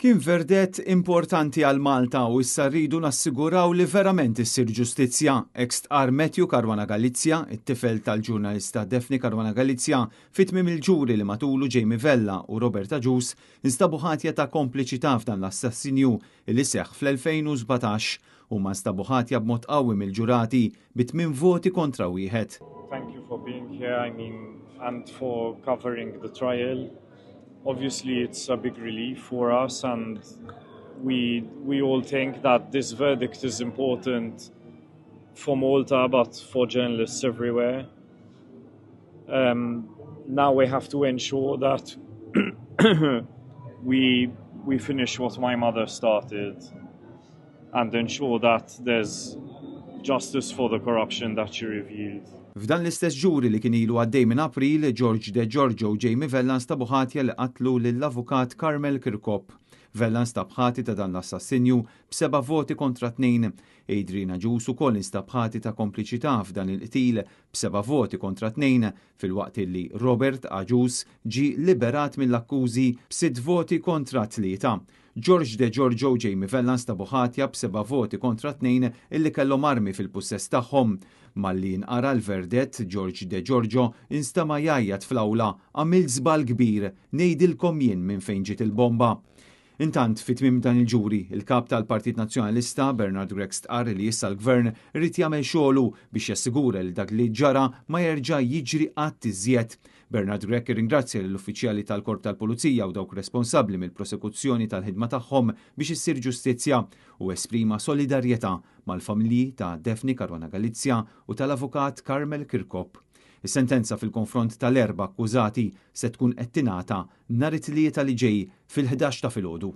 Kien verdett importanti għal Malta u issa rridu nassiguraw li verament issir ġustizzja, hekk stqarr Matthew Caruana Galizia, it-tifel tal-ġurnalista Daphne Caruana Galizia, fi tmiem il-ġuri li matulu Jamie Vella u Robert Agius instabu ħatja ta' kompliċità f'dan l-assassinju li seħħ fl-2017. Huma nstabu ħatja b'mod qawwi mill-ġurati bi tmien voti kontra wieħed. Thank you for being here, I mean, and for covering the trial. Obviously, it's a big relief for us, and we all think that this verdict is important for Malta, but for journalists everywhere. Now we have to ensure that we finish what my mother started and ensure that there's justice for the corruption that she revealed. F'dan l-istess ġuri li kien ilu għaddej minn April, George De Giorgio u Jamie Vella nstabu ħatja li qatlu lill-avukat Carmel Chircop. Vella nstab ħati ta' dan l-assassinju b'seba' voti kontra 2. Adrian Agius ukoll instab ħati ta' kompliċità f'dan il-qtil b'seba' voti kontra 2, filwaqt li Robert Agius ġie liberat mill-akkużi b'sitt voti kontra 3. George De Giorgio u Jamie Vella nstabu ħatja b'seba' voti kontra 2 illi kellhom armi fil-pussess tagħhom. Malli nqara l-verdett, George De Giorgio instema' jgħajjat fl-awla: "Għamilt żball kbir, ngħidilkom jien minn fejn ġiet il-bomba." Intant, fi tmiem dan il-ġuri, il-kap tal-Partit Nazzjonalista Bernard Grech stqarr li issa l-gvern irid jagħmel xogħlu biex jassigura li dak li ġara ma jerġa' jiġri qatt iżjed. Bernard Grech irringrazzja lill-uffiċjali tal-Korp tal-Pulizija u dawk responsabbli mill-prosekuzzjoni tal-ħidma tagħhom biex issir ġustizzja u esprima solidarjetà mal-familji ta' Daphne Caruana Galizia u tal-avukat Carmel Chircop. Is-sentenza fil-konfront tal-erba' akkużati se tkun qed tingħata nhar it-Tlieta li ġej fil-11 ta' filgħodu.